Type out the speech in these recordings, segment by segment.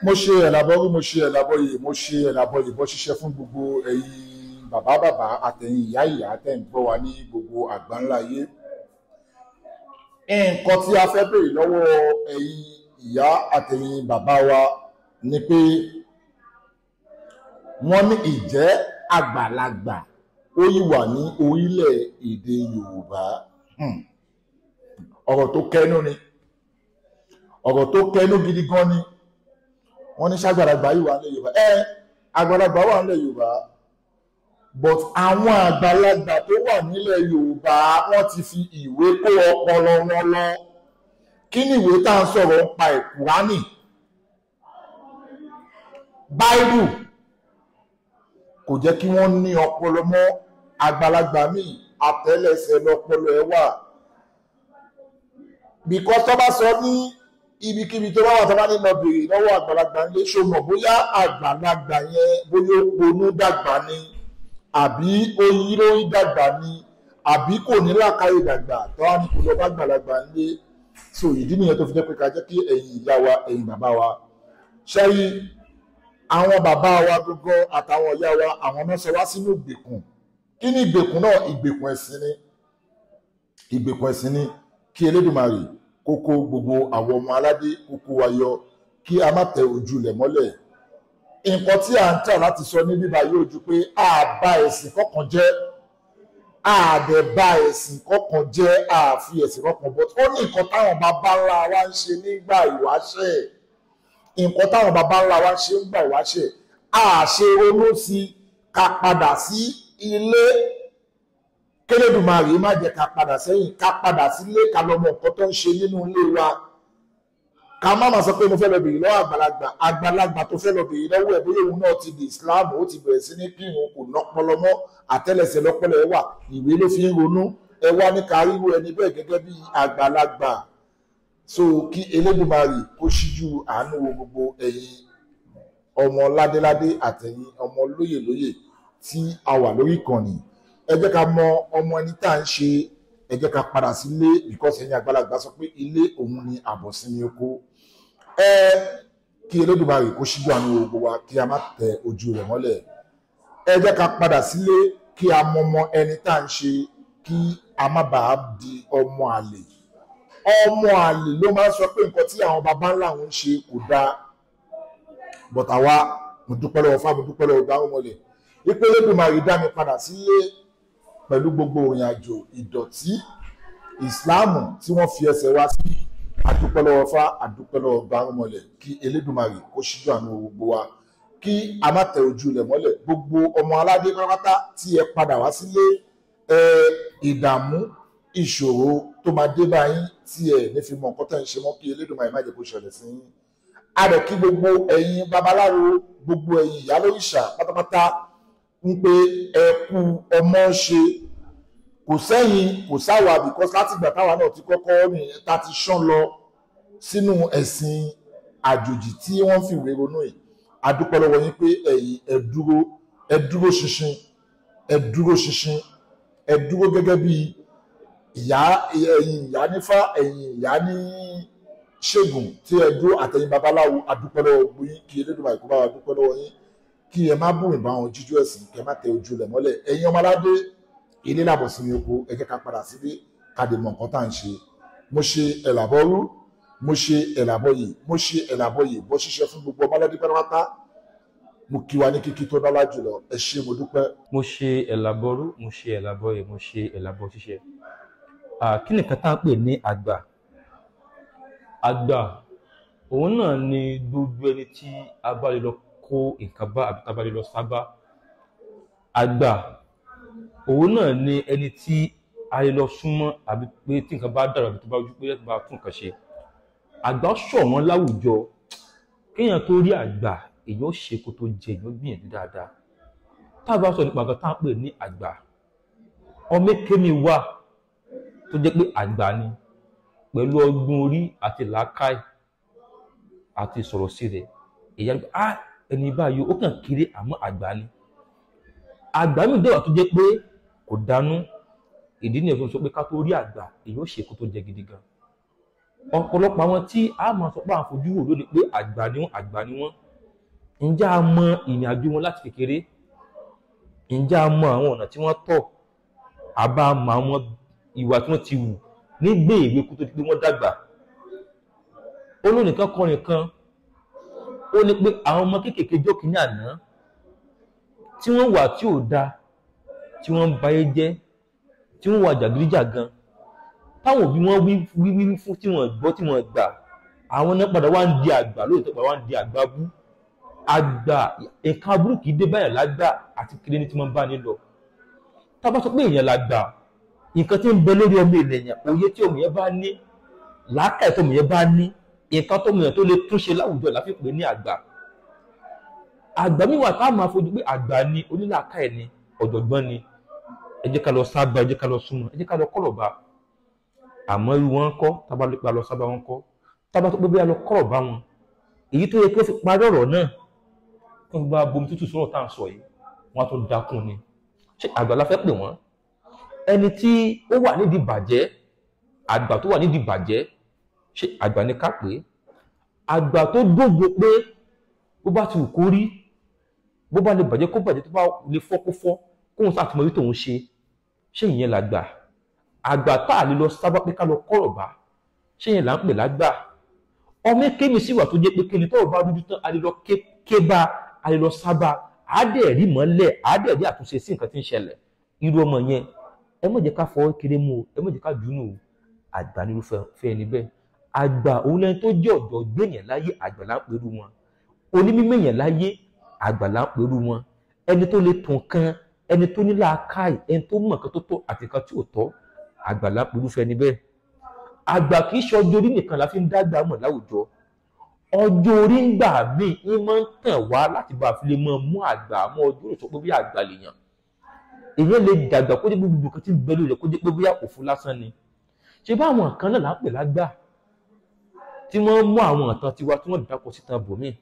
Mo ṣe ẹ̀làbọ̀rú, mo ṣe ẹ̀làbọ̀yè, mo ṣe ẹ̀làbọ̀yè bọ́ ṣiṣẹ́ fún gbogbo ẹ̀yin bàbá bàbá àtẹ̀yin ìyá ìyá tẹ̀ ń gbọ́ wa ní gbogbo àgbáńlá ayé. Nǹkan tí a fẹ́ béèrè lọ́wọ́ ẹ̀yin ìyá àtẹ̀yin bàbá wa ni pé wọ́n ní ìjẹ́ àgbàlagbà ó yìí wà ní orílẹ̀ èdè Yorùbá. Ọ̀rọ̀ tó kẹnu ni, ọ̀rọ̀ tó kẹnu gidi gan ni. Wọ́n ní ṣàgbàlagbà yìí wà nílẹ̀ Yorùbá. Àgbàlagbà wà nílẹ̀ Yorùbá, but àwọn àgbàlagbà tó wà nílẹ̀ Yorùbá wọ́n ti fi ìwé kó ọpọlọ wọn lọ. Kí ni ìwé tá à ń sọ̀rọ̀ ń pa ẹ̀? Kùránì, Báíbù kò jẹ́ kí wọ́n ní ọpọlọ mọ́. Àgbàlagbà míì àtẹ́lẹsẹ̀ lọpọlọ ẹ̀ wà, because tó bá sọ ní ibikíbi tó bá wà tó bá ní lọ bèrè lọ́wọ́ àgbàlagbà ńlé, ṣó mọ̀ bóyá àgbàlagbà yẹn bóyá ó ponú dàgbà ni, àbí ó yí lórí dàgbà ni, àbí kò ní làákàyè dàgbà, tó wá ní kò lọ bá àgbàlagbà ńlé. So ìdí nìyẹn tó fi jẹ́ pé ká jẹ́ kí ẹ̀yin ìyá wa, ẹ̀yin bàbá wa, ṣẹ́yí àwọn bàbá wa gbogbo àtàwọn ìyá wa, àwọn náà sọ wá sínú ìgbèkùn. Kí ni ìgbèkùn náà? Ìgbèkùn ẹ̀sìn ni. Ìgbèkùn ẹ̀sìn ni. Kí Elédùmarè kókó gbogbo àwọn ọmọ aládé kókó wa yọ, kí a má tẹ ojú ilẹ̀ mọ́lẹ̀. Nǹkan tí à ń tà láti sọ ní bíbá yóò ju pé a bá ẹ̀sìn kọ̀ọ̀kan jẹ́, a dẹ̀ bá ẹ̀sìn kọ̀ọ̀kan jẹ́, a fi ẹ̀sìn kọ̀ọ̀kan bọ́. Ó ní nǹkan táwọn bàbá ńlá wa ń ṣe nígbà ìwáṣẹ̀, nǹkan táwọn bàbá ńlá wa ń ṣe nígbà ìwáṣẹ̀, a ṣe ronú sí ká padà sí ilé. Kélédùmarè má jẹ́ ká padà sẹ́yìn, ká padà sílé, ká lọ mọ nǹkan tó ń ṣe nínú ilé wa. Ká má máa sọ pé mo fẹ́ lọ bèrè lọ́wọ́ àgbàlagbà. Àgbàlagbà tó fẹ́ lọ bèrè lọ́wọ́ ẹ̀ bóyá òun náà ti di Islam, ó ti bẹ̀rẹ̀ sí ní kírun, kò nọpọlọ mọ́, àtẹ́lẹsẹ̀ lọ́pọlọ ẹ̀ wà, ìwé ló fi ń ronú. Ẹ wá ní ká ríru ẹni bẹ́ẹ̀ gẹ́gẹ́ bí àgbàlagbà. So kí Elédùmarè kó ṣíjú àánú wo gbogbo ẹ̀yin ọmọ ládéládé àtẹ̀yin ọmọ lóyè lóyè tí a wà lórí ìkànnì. Ẹ jẹ́ ká mọ ọmọ ẹni tá à ń ṣe, ẹ jẹ́ ká padà sílé, because ẹ̀yin àgbàlagbà sọ pé ilé òun ni àbọ̀sími oko. Ẹ kí Elédùmarè kó ṣíjú àánú gbogbo wa, kí a má tẹ ojú rẹ̀ mọ́lẹ̀. Ẹ jẹ́ ká padà sílé, kí a mọ ọmọ ẹni tá à ń ṣe, kí a má bàa di ọmọ àlè. Ọmọ àlè ló máa ń sọ pé nǹkan tí àwọn baba ńlá òun ń ṣe kò dáa. But àwa, mo dúpẹ́ lọ́wọ́ fáwọn, mo dúpẹ́ lọ́wọ́ gbárùn mọ́lẹ̀ wípé Elédùmarè dá mi padà sílé pẹ̀lú gbogbo ìrìn àjò ìdọ̀tí ìsìláàmù tí wọ́n fi ẹsẹ̀ wá sí. Àdúpẹ́ lọ́wọ́ fá, àdúpẹ́ lọ́wọ́ gbárùn mọ́lẹ̀. Kí Elédùmarè kó ṣíjú àánú gbogbo wa, kí a má tẹ ojú ilẹ̀ mọ́lẹ̀. Gbogbo ọmọ aládé pátápátá tí ẹ padà wá sílé, ẹ ìdààmú ìṣòro tó máa dé bá yín tí ẹ ní fi mọ nǹkan tẹ́ ń ṣe mọ́, kí Elédùmarè má jẹ́ kó ṣẹlẹ̀ sí yín. A dẹ̀ kí gbogbo ẹ̀yin babaláwo, gbogbo ẹ̀yin ìyálórìṣà pátápátá ń pé ẹ kú ọmọ ṣe. Kò sẹ́yìn kò sáwà, because láti ìgbà táwa náà ti kọ́kọ́ rìn ta ti ṣán lọ sínú ẹ̀sìn àjòjì tí wọ́n fi ìwé ronú yìí. A dúpẹ́ lọ́wọ́ yín pé ẹ̀yin ẹ dúró, ẹ dúró ṣinṣin, ẹ dúró ṣinṣin, ẹ dúró gẹ́gẹ́ bí ìyá, ẹ̀yin ìyá nífá, ẹ̀yin ìyá ní ṣègùn tí ẹ dúró, àtẹ̀yin babaláwo. A dúpẹ́ lọ́wọ́ gbogbo yín. Kí Elédùmarè kó bá wa dúpẹ́ lọ́wọ́ yín, kí ẹ má bùrìn bá wọn jíjú ẹ̀sìn, kí ẹ má tẹ ojú lẹ̀ mọ́lẹ̀. Ẹ̀yin ọmọládé, ilé làbọ̀ sí mi oko, ẹ jẹ́ ká padà sílé, ká lè mọ nǹkan tá à ń ṣe. Mo ṣe ẹ̀làbọ̀rú, mo ṣe ẹ̀làbọ̀yè, mo ṣe ẹ̀làbọ̀yè bọ́ ṣiṣẹ́ fún gbogbo ọmọládé pátápátá. Mo kí wa ní kíkí tó dọ́lá jùlọ. Ẹ ṣé, mo dúpẹ́. Mo ṣe ẹ̀làbọ̀rú, mo ṣe ẹ̀làbọ̀yè, mo ṣe ẹ̀làbọ̀ ṣíṣe. Kí ni nǹkan tá à ń pè ní àgbà? Àgbà òun náà ni gbogbo ẹni tí a bá lè lọ kó nǹkan bá àbí tá a bá lè lọ sábà. Àgbà òun náà ni ẹni tí a lè lọ súnmọ́, àbí pé tí nǹkan bá dàrú àbí tó bá ojú pé láti bá tún nǹkan ṣe. Àgbà ṣọ̀wọ́n láwùjọ. Kéèyàn tó rí àgbà, èèyàn ó ṣe kó tó jẹ, èèyàn ó gbìyànjú dáadáa. Tá a bá sọ nípa nǹkan tá à ń pè ní àgbà, ọmọ èké mi wà tó jẹ́ pé àgbà ni pẹ̀lú ọgbọ́n orí àti làákàyè àti ìsọ̀rọ̀ sí rẹ̀. Èyí á ah ẹni báyìí ó kàn kéré àmọ́ àgbà ni. Àgbà mi dẹ̀ wà tó jẹ́ pé kò dánú. Ìdí nìyẹn tó ń sọ pé ká tó rí àgbà, èyí ó ṣe kó tó jẹ gidi gan. Ọ̀pọ̀lọpọ̀ àwọn tí a máa sọ pé à ń fojú wò lónìí pé àgbà ni wọ́n, àgbà ni wọ́n, ǹjẹ́ a mọ ìrìn àjò wọn láti kékeré? Ǹjẹ́ a mọ àwọn ọ̀nà tí wọ́n tọ̀? Àbá mọ àwọn ìwà tí wọ́n ti wù nígbè èwe kó tó di pé wọ́n dàgbà. Olónìkan kọrin kan, ó ní pé àwọn ọmọ kéékèèké jókìní àná tí wọ́n wà tí ò da, tí wọ́n ń bayé jẹ́, tí wọ́n wà jàgídíjàgan, táwọn òbí wọn wí wí fún tí wọ́n gbọ́ tí wọ́n gbà, àwọn náà padà wá ń di àgbà lóòótọ́, padà wá ń di àgbà bú. Àgbà nǹkan aburú kì í dé báyà lágbà àti kiri ní tí wọ́n bá ní lọ. Tá a bá sọ pé èèyàn làgbà, nǹkan tí ń bẹ lórí ọmọ ènìyàn, òye tí ọmọ yẹn bá ní, làákàyè tó ọmọ yẹn bá ní, nǹkan tó ọmọ yẹn tó lè túnṣe láwùjọ la fi pè ní àgbà. Àgbà mi wà tá a máa fojú pé àgbà ni, onílàákàyè ni, ọ̀jọ̀gbọ́n ni. Ẹ jẹ́ ká lọ sábà, ẹ jẹ́ ká lọ súnmọ́, ẹ jẹ́ ká lọ kọ́rọ̀ bá. Àmọ́ irú wọn kọ́, tá a bá lọ sábà wọn kọ́, tá a bá tó pé bí a lọ kọ́rọ̀ bá wọn, èyí tó yẹ kí wọ́n fi parí ọ̀rọ̀ náà, kí wọ́n bá bomi tútù sọ̀rọ̀ tá à ń sọ yìí, wọ́n á tún dákun ni. Ṣé àgbà la fẹ́ pè wọ́n? Ẹni tí ó wà nídìí bàjẹ́, àgbà tó wà nídìí bàjẹ́, ṣé àgbà ni ká pè é? Àgbà tó dógo pé bó bá ti wù kó rí, bó bá lè bàjẹ́ kó bàjẹ́, tó bá lè fọ́ kó fọ́, kóun sáà ti mọ ibi tóun ṣe, ṣé ìyẹn làgbà? Àgbà tá a lè lọ sábà pé ká lọ kọ́rọ̀ bá, ṣé ìyẹn là ń pè lágbà? Ọmọ kémi sì wà tó jẹ́ pé kíni tọ́rọ̀ bá dúdú tán, a lè lọ ké bá, a lè lọ sábà, á dẹ̀ rí mọ́lẹ̀, á dẹ̀ rí àtúnṣe sí nǹkan tí ń ṣẹlẹ̀. Irú ọmọ yẹn, ẹ má jẹ́ ká fọwọ́ kéré mú o, ẹ má jẹ́ ká dùnú o, àgbà nírúfẹ́ fẹ́ ẹni bẹ́ẹ̀. Àgbà òun lẹni tó jẹ́ ọ̀dọ́ gbẹ̀yàn láyé, àgbà là ń pẹ̀lú wọn. Onímímẹ̀yàn láyé, àgbà là ń pẹ̀lú wọn. Ẹni tó lè tún kan, ẹni tó ní làákàyè, ẹni tó mọ̀ nǹkan tó tọ́ àti nǹkan tí ò tọ́, àgbà là ń pẹ̀lú fẹ́ ẹni bẹ́ẹ̀. Àgbà kì í ṣe ọjọ́ orí nìkan la fi ń dágbà mọ̀ láwùjọ. Ọjọ́ orí ń gbà míì ń máa ń tàn wá láti bá a fi lè mọ mú àgbà mọ́ ọjọ́ orí sọ pé bí àgbà lèèyàn. Èèyàn lè dàgbà kó jẹ́ gbogbo nǹkan tí ń bẹ lórí rẹ̀ kó jẹ́ pé bóyá òfo lásán ni. Ṣé bá àwọn kan náà là ń pè lágbà tí wọ́n mú àwọn ìtàn tiwa tí wọ́n dákọ̀ síta bòmíì?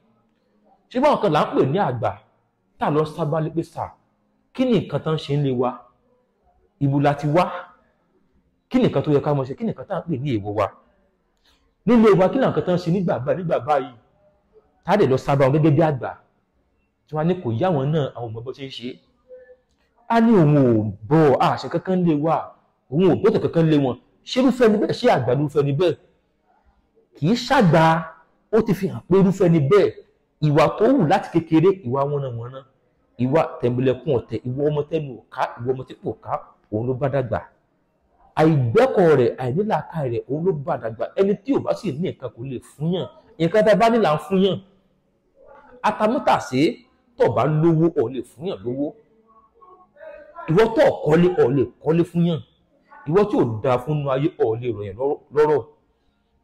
Ṣé bá àwọn kan là ń pè ní àgbà tá a lọ sábà lé pé sà, kí ni nǹkan tán ṣe ń lé wa? Ibo la ti wá? Kí ni nǹkan tó yẹ ká mọ̀ ṣe? Kí ni nǹkan tá à ń pè ní èèwọ̀ wa? Nílé wa, kí ni nǹkan tán ṣe nígbà báyìí nígbà báyìí? Tá a dẹ̀ lọ sábà wọn gẹ́gẹ́ bí àgbà tí wọ́n á ní kò yá wọn náà, àwọn ọmọ bó ṣe ń ṣe. A ní òun ò bọ̀ àṣẹ kankan lé wa, òun ò gbọ́dọ̀ kankan lé wọn. Ṣé irúfẹ́ ni bẹ́ẹ̀? Ṣé àgbà irúfẹ́ ni bẹ́ẹ̀? Kì í ṣàgbà, ó ti fi hàn pé irúfẹ́ ni bẹ́ẹ̀, ìwà tó wù láti kékeré, ìwà wọ́nàwọ́nà, ìwà tẹ̀m̀bẹ̀lẹ̀kun ọ̀tẹ̀, ìwà ọmọ tẹ́nu ọ̀ká, ìwà ọmọ tí kò ká, òun ló bá dàgbà. Àìgbẹ́kọ̀ọ́ rẹ̀, àìnílàákàyè rẹ̀, òun ló bá dàgbà. Ẹni tí ò bá sì ní nǹkan kò lè fún yàn. Nǹkan tá a bá ní là ń fún yàn. Atamátàsé, tó bá lówó, ò lè fún yàn lówó. Ìwọ tó kọ́lé, ò lè kọ́lé fún yàn. Ìwọ tí ò dáa fún inú ayé, ò lè ròyìn lọ́rọ̀.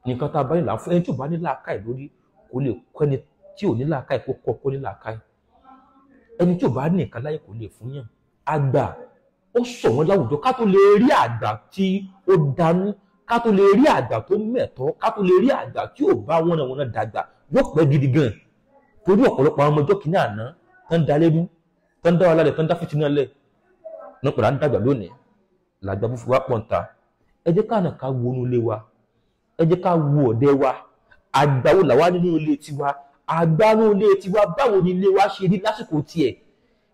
Nǹkan tá a bá ní là ń fún. Ẹni tí ò bá ní làákàyè lórí kò lè kọ́ ẹni tí ò ní làákàyè kó kọ́ kó ní làákàyè. Ẹni tí ò bá ní nǹkan láyé kò lè fún yàn. Àgbà ó sọ wọn láwùjọ. Ká tó lè rí àgbà tí ó dánú, ká tó lè rí àgbà tó mẹ̀tọ́, ká tó lè rí àgbà tí ò bá wọn náà wọn náà dàgbà, yóò pẹ́ gidi gan. Torí ọ̀pọ̀lọpọ̀ àwọn ọmọ ọjọ́ kìíní àná tán da lérú, tán dá wa lálẹ́, tán dá fìtínà lẹ̀, náà pẹ̀lú à ń dàgbà lónìí, làgbà fúnfún wa pọ̀ ń ta. Ẹ jẹ́ ká náà ká wo inú ilé wa, ẹ jẹ́ ká wo ọ̀dẹ wa. Àgbà wo làwa nínú ilé tiwa? Àgbà nínú ilé tiwa, báwo ni ilé wa ṣe rí lásìkò tiẹ̀?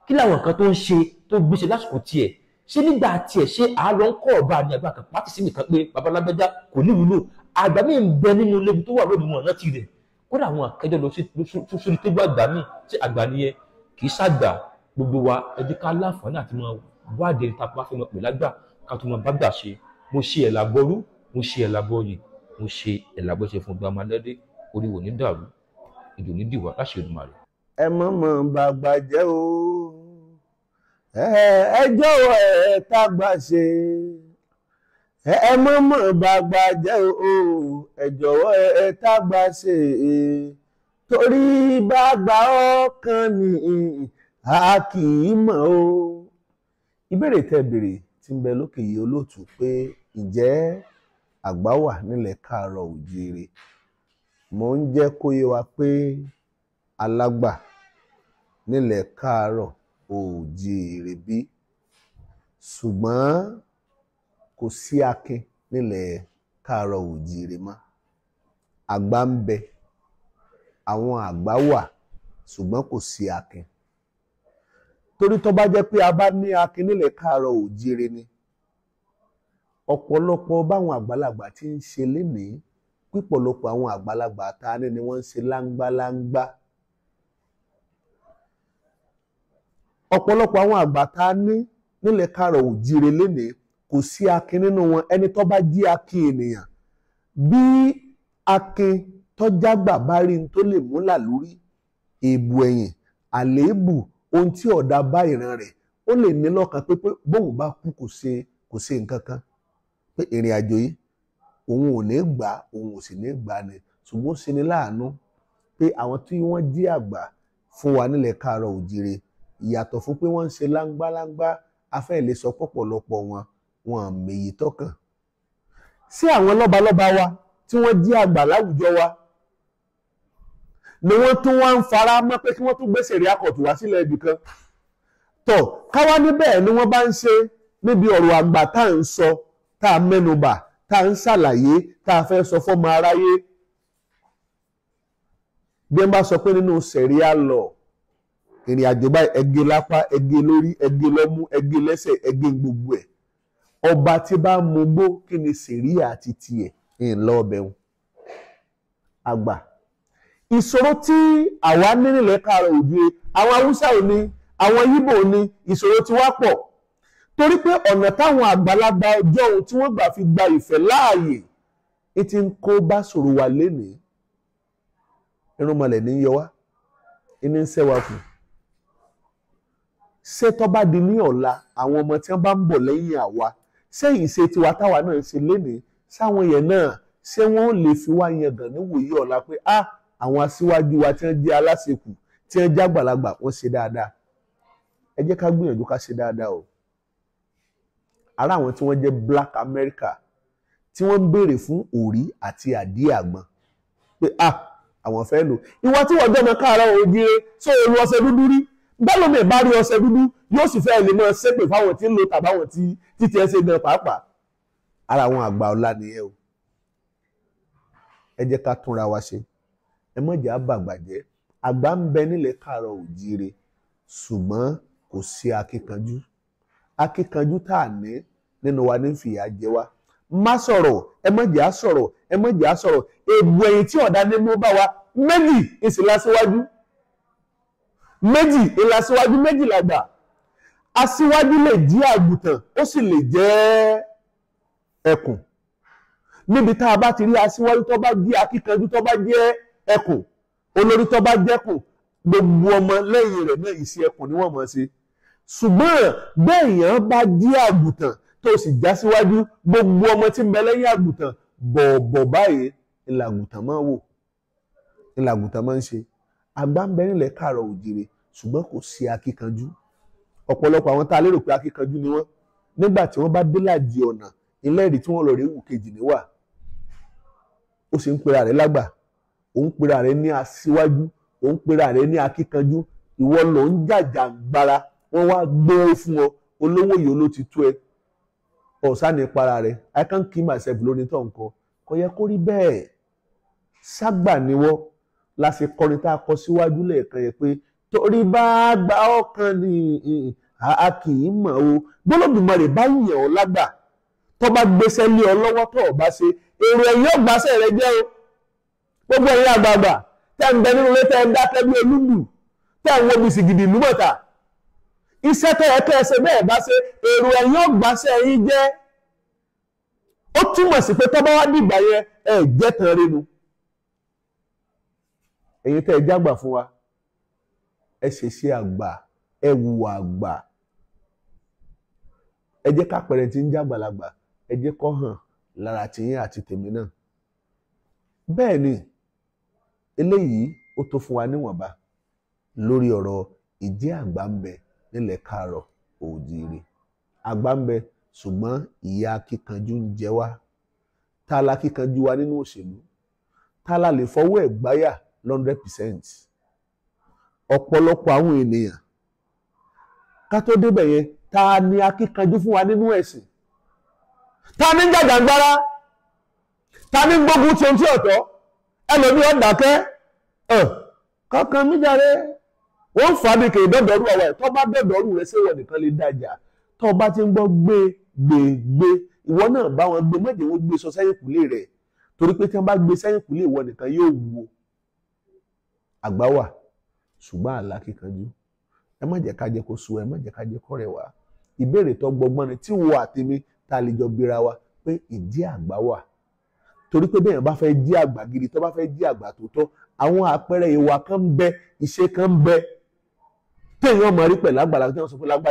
Kí làwọn nǹkan tó ń ṣe tó gbé ṣe lásìkò tiẹ̀? Ṣé nígbà tiẹ̀ ṣé à lọ ń kọ́ ọ̀bá ni àgbà kan pàtì sí nìkan pé babalágbájá kò ní ìwúlò? Àgbà mi ń bẹ nínú ilé tó wà lónìí wọn rántí rẹ̀. Kódà àwọn akẹjọ lọ sórí tébù àgbà mi, ṣé àgbà nìyẹn? Kì í ṣàgbà. Gbogbo wa ẹ jẹ́ ká láǹfààní àti máa wádìí ẹni tá a bá fẹ́ mọ̀ pè lágbà, ká tó máa bá gbà ṣe. Mo ṣe ẹ̀là bọ́rú, mo ṣe ẹ̀là bọ́yè, mo ṣe ẹ̀là bọ́ṣe fún gbàmọ́lẹ́dẹ́. Orí wò ní dàrú, ìdò ní dìwà láṣẹ Èdùmàrè. Ẹ mọ̀ mọ̀ bàgbà jẹ́ o, ẹ jọ̀wọ́ ẹ tágbà ṣe. Ẹ mọ̀ mọ̀ bàgbà jẹ́ o, ẹ jọ̀wọ́ ẹ tágbà ṣe. Torí bàgbà ọkàn ni a kì í mọ̀ o. Ìbéèrè tẹ́ béèrè tí ń bẹ lókè yìí olóòtú pé ǹjẹ́ àgbà wà nílẹ̀ káàárọ̀ òjíire? Mo ń jẹ́ kó yé wa pé alágbà nílẹ̀ káàárọ̀ òjíire bí, ṣùgbọ́n kò sí akin nílẹ̀ káàárọ̀ òjíire mọ́. Àgbà ń bẹ, àwọn àgbà wà, ṣùgbọ́n kò sí akin. Torí tó bá jẹ́ pé a bá ní akin nílẹ̀ káàárọ̀ òjíire ni, ọ̀pọ̀lọpọ̀ báwọn àgbàlagbà ti ń ṣe lénìí, pípọ̀lọpọ̀ àwọn àgbàlagbà ta ni ni wọ́n ń ṣe láńgbáláńgbá. Ọ̀pọ̀lọpọ̀ àwọn àgbà ta ní nílẹ̀ káàárọ̀ òjíire lénìí, kò sí akin nínú wọn. Ẹni tó bá jí akin ènìyàn, bí akin tó jágbà bá rí n tó lè mú làlúrí, èèbù ẹ̀yìn, àléébù, ohun tí ọ̀dà bá ìran rẹ̀, ó lè ní lọ́kàn pé bóun bá kú kò ṣe nǹkan kan, pé ìrìn àjò yìí òun ò ní gbà, òun ò sì ní gbà ni. Ṣùgbọ́n ó ṣe ni láàánú pé àwọn tí wọ́n jí àgbà fún wa nílẹ̀ káàárọ̀ òjíire, ìyàtọ̀ fún pé wọ́n ń ṣe láńgbáláńgbá, afẹ́ lè sọ pọ̀pọ̀lọpọ̀ wọn wọn mèyí tọ́kàn. Sí àwọn lọ́balọ́ba wa tí wọ́n jí àgbà láwùjọ wa ni wọ́n tún wá ń fara mọ́ pé kí wọ́n tún gbé sẹ̀ríà kọ̀tù wá sílẹ̀ ibì kan. Tọ̀ káwá níbẹ̀ ni wọ́n bá ń ṣe níbi ọ̀rọ̀ àgbà tá à ń sọ, tá a mẹ́nubà, tá a ń ṣàlàyé, tá a fẹ́ sọ fọ́mọ aráyé. Bí wọ́n bá sọ pé nínú sẹ̀ríà lọ, ìrìn àjò báyìí, ẹgẹ lápá, ẹgẹ lórí, ẹgẹ lọ́mú, ẹgẹ lẹ́sẹ̀, ẹgẹ gbogbo ẹ̀. Ọba tí bá mú gbó, kí ni sẹ̀ríà àti tiẹ̀ ń lọ ọbẹ̀ wọn? Àgbà. Ìṣòro tí àwa ní nílẹ̀ káàárọ̀ òjíire, àwọn Haúsá ò ní, àwọn Yíbò ò ní, ìṣòro tí wá pọ̀. Torí pé ọ̀nà táwọn àgbàlagbà ọjọ́ ohun tí wọ́n gbà fi gba ìfẹ́ láàyè, ní ti ń kó bá ṣòro wa lénìí. Irúnmọlẹ̀ ní yọ wá, ní ń ṣẹ́ wa kù. Ṣé tó bá di ní ọ̀la, àwọn ọmọ tí wọ́n bá ń bọ̀ lẹ́yìn àwa, ṣé ìṣe tiwa táwa náà ń ṣe lénìí, sáwọn yẹn náà, ṣé wọ́n lè fi wá yangàn níwòyí ọ̀la pé ah, àwọn aṣíwájú wa tí wọ́n jẹ́ aláṣekù, tí wọ́n jẹ́ àgbàlagbà, wọ́n ṣe dáadáa. Ẹ jẹ́ ká gbìyànjú ká ṣe dáadáa o. Ará àwọn tí wọ́n jẹ́ Black America tí wọ́n ń béèrè fún òrí àti àdí àgbọn pé ah, àwọn fẹ́ lò. Ìwọ tí wọ́n jọmọ káàárọ̀ òjíire, sọ èrò ọṣẹ dúdú rí? Bẹ́ẹ̀ lómi bá rí ọṣẹ dúdú, yóò sì fẹ́ lè máa ṣépè fáwọn tí ń lò tàbáwọn tí títí ẹ ṣe gan pàápàá. Ara àwọn àgbà ọ̀la nìyẹn o. Ẹ jẹ́ ká túnra wa ṣe. Ẹ má jẹ́ àbàgbà jẹ́. Àgbà ń bẹ nílẹ̀ káàárọ̀ òjíire, ṣùgbọ́n kò sí akíkanjú. Akíkanjú tá a ní nínú wa ní fìyà jẹ wá. Má sọ̀rọ̀, ẹ má jẹ́ á sọ̀rọ̀, ẹ má jẹ́ á sọ̀rọ̀. Èbù ẹ̀yìn tí ọ̀dà ní mú bá wa, méjì ìsìlásíwájú. Méjì ìlàsíwájú, méjì làgbà. Aṣíwájú lè jí àgùntàn, ó sì lè jẹ́ ẹkùn. Níbi tá a bá ti rí aṣíwájú tó bá jí akíkanjú, tó bá jẹ́ ẹkùn, olórí tó bá jẹ́kùn, gbogbo ọmọ lẹ́yìn rẹ̀ náà ìṣe ẹkùn ni wọ́n mọ̀ ṣe. Ṣùgbọ́n bẹ́ẹ̀yàn bá jí àgùntàn tó sì já síwájú, gbogbo ọmọ tí ń bẹ lẹ́yìn àgùntàn bọ̀ọ̀bọ̀ báyìí ìlàgùntàn máa wò, ìlàgùntàn máa ń ṣe. Àgbà ń bẹ nílẹ̀ káàárọ̀ òjíire, ṣùgbọ́n kò sí akíkanjú. Ọ̀pọ̀lọpọ̀ àwọn tá a lérò pé akíkanjú ni wọ́n, nígbà tí wọ́n bá dé láàjì ọ̀nà, ilé-ìrí tí wọ́n lọ rí wù kejì níwà. Ó sì ń pera rẹ̀ lágbà, ó ń pera rẹ̀ ní aṣíwájú, ó ń pera rẹ̀ ní akíkanjú. Ìwọ ló ń jàjàǹgbara, wọ́n wá gbówó fún ọ, olówó yìí ló ti tó ẹ. Ọ̀sán ní para rẹ̀, I can't kill myself lórí tó nǹkan. Kò yẹ kó rí bẹ́ẹ̀. Ságbà ni wọ́n. La ṣe kọrin tá a kọ síwájú lẹ́ẹ̀kan yẹn pé torí bá gba ọkàn ni a kì í mọ̀ o. Bólódùmarè bá yàn ọ́ lágbà, tó bá gbéṣẹ́ lé ọ lọ́wọ́ tó o bá ṣe, èrò ẹ̀yìn ọ̀gbàṣẹ́ rẹ jẹ́ o. Gbogbo ẹ̀yin àgbààgbà tẹ́ ń bẹ nínú ilé, tẹ́ ń dákẹ́ bí olúndù, tẹ́ ń wo bìsìgìdì lúmọ̀tà, iṣẹ́ tó yẹ kẹ́ ẹ ṣe bẹ́ẹ̀ bá ṣe, èrò ẹ̀yìn ọ̀gbàṣẹ́ yín jẹ́. Ó túmọ̀ sí pé tó bá wá dìgbà yẹn, ẹ jẹ́ tán rinu. Ẹ̀yin tẹ́ ẹ jágbà fún wa, ẹ ṣèṣe àgbà, ẹ wùwà àgbà. Ẹ jẹ́ kápẹ̀rẹ̀ tí ń jágbàlagbà, ẹ jẹ́ kó hàn lára tiyín àti tèmi náà. Bẹ́ẹ̀ ni eléyìí ó tó fún wa níwọ̀nba lórí ọ̀rọ̀ ìjẹ́ àgbà ń bẹ nílẹ̀ káàárọ̀ òjíire. Àgbà ń bẹ, ṣùgbọ́n ìyà akíkanjú ń jẹ wá. Ta la kíkanjú wa nínú òṣèlú? Ta la lè fọwọ́ ẹ̀ gbáyà 100%? Ọ̀pọ̀lọpọ̀ àwọn ènìyàn ká tó débẹ̀ yẹn, ta ni akíkanjú fún wa nínú ẹ̀sìn? Ta ni ń jàjàǹgbara? Ta ni ń gbógun ti ohun tí ọ̀tọ̀? Ẹlòmíì ọ̀dàkẹ́ kankan mi jáde wọ́n fà á bí kè dọ́dọ̀ọ́rù àwa ẹ̀. Tó bá dọ́dọ̀ọ́rù rẹ̀, ṣé wọ́n nìkan lè dájà? Tó bá ti ń gbọ́ gbé gbé gbé, ìwọ náà bá wọn gbé, má jẹ́ wọ́n gbé sọ sẹ́yìn kùlé rẹ̀, torí pé tí wọ́n bá gbé sẹ́yìn kùlé ìwọ nìkan yóò wúwo. Àgbà wà, ṣùgbọ́n àlá kíkanjú. Ẹ má jẹ́ ká jẹ́ kó sú, ẹ má jẹ́ ká jẹ́ kó rẹ̀ wá. Ìbéèrè tó gbọgbọ́n ni tí wo àtèmi tá a lè jọ bira wa pé ìdí àgbà wà, torí pé bẹ́ẹ̀ bá fẹ́ jí àgbà gidi, tó bá fẹ́ jí àgbà tó tọ́, àwọn àpẹẹrẹ ìwà kan ń bẹ, ìṣe kan ń bẹ téèyàn mọ̀ rí pẹ̀lú àgbàlagbà tí wọ́n sọ pé lágbà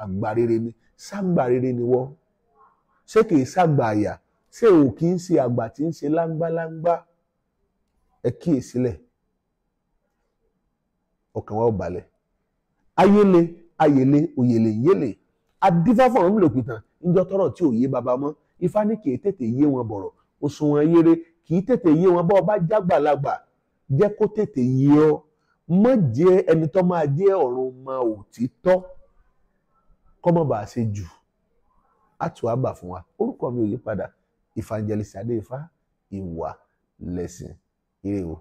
àgbà rere ni. Ságbà rere ni wọ́n ṣé kìí ságbà àyà? Ṣé ò kì í ṣe àgbà tí ń ṣe láńgbáláńgbá? Ẹ kíyè sílẹ̀, ọkàn wa ò balẹ̀. Ayéle ayèlé òyèlè yélè adífáfọ̀rọ̀ mi lòpìtàn níjọ́ tọ́rọ̀ tí ò yé baba mọ́. Ifá ní kì í tètè yé wọn bọ̀rọ̀, òṣùwọ̀n yére kì í tètè yé wọn. Bọ́ ọba jágbàlagbà, jẹ́ kó tètè yé ọ. Má jẹ́ ẹni tó máa jẹ́ ọ̀run mọ òtítọ́, kọ́ mọ́ bá a ṣe jù á tù á bà fún wa. Orúkọ mi ò yí padà, Evangelist Adéifá, ìwà lẹ̀sìn. Ire o.